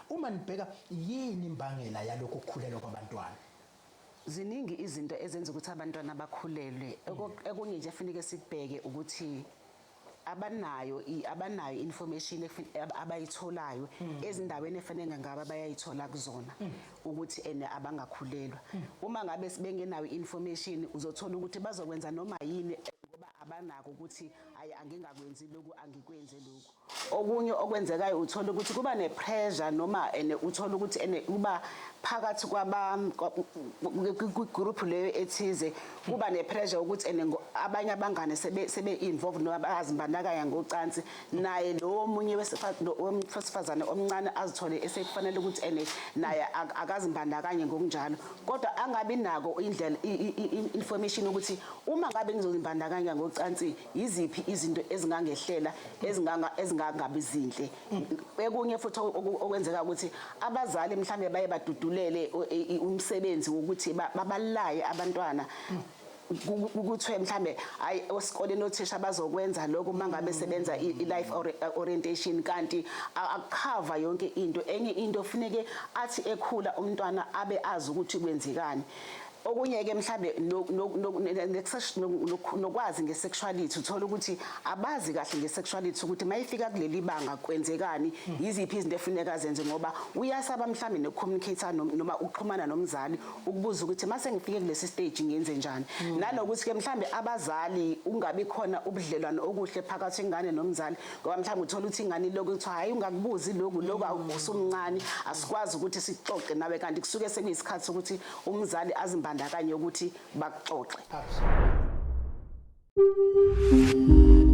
Uma nibheka, yini imbangela yalokhu kukhulelwa kwabantwana? Ziningi izinto ezenza ukuthi abantwana bakhulelwe. Okunye nje funeke sikubheke ukuthi abanayo information abayitholayo ezindaweni efanele ngabe bayayithola kuzona ukuthi ene abangakhulelwa. Uma ngabe bengenayo information, uzothola ukuthi bazokwenza noma yini ngoba abanako ukuthi, "Hayi, angingakwenzi lokhu, angikwenze lokhu." Okunye okwenzekayo, uthola ukuthi kuba ne-pressure noma ene uthola ukuthi ene kuba phakathi kwaba kwi-group leyo ethize, kuba ne-pressure ukuthi ene abanye abangane sebe involved noma bayazimbandakanya ngocansi, naye lo omunye wesifazane omncane azithole esekufanele ukuthi ene naye akazimbandakanye ngokunjalo, kodwa angabi nako indlela information ukuthi uma ngabe ngizozimbandakanya ngocansi, yiziphi izinto ezingangehlela ezingangabi zinhle. Ekunye futhi okwenzeka ukuthi abazali mhlambe baye badudulele umsebenzi wokuthi babalaye abantwana, kuthiwe mhlambe, hayi, esikoleni othisha bazokwenza lokho uma ngabe sebenza i-life orientation, kanti akukhava yonke into. Enye into, funeke athi ekhula umntwana abe azi ukuthi kwenzekani. Okunye-ke mhlambe nokwazi nge-sexuality, uthola ukuthi abazi kahle nge-sexuality, ukuthi mayifika kuleli banga kwenzekani, yiziphi izinto efuneka azenze, ngoba uyasaba mhlambe noku-communicate noma ukuxhumana nomzali ukubuza ukuthi mase ngifike kulesi stage ngenze njani. Nanokuthi-ke mhlambe abazali ungabi khona ubudlelwano okuhle phakathi ingane nomzali, ngoba mhlawumbe uthola ukuthi ingane lokhu kuthiwa, "Hayi, ungakubuzi lokhu, lokhu usumncane, asikwazi ukuthi sixoxe nawe," kanti kusuke sekuyisikhathi sokuthi umzali azimbandakanye ukuthi bakuxoxe. Absolutely.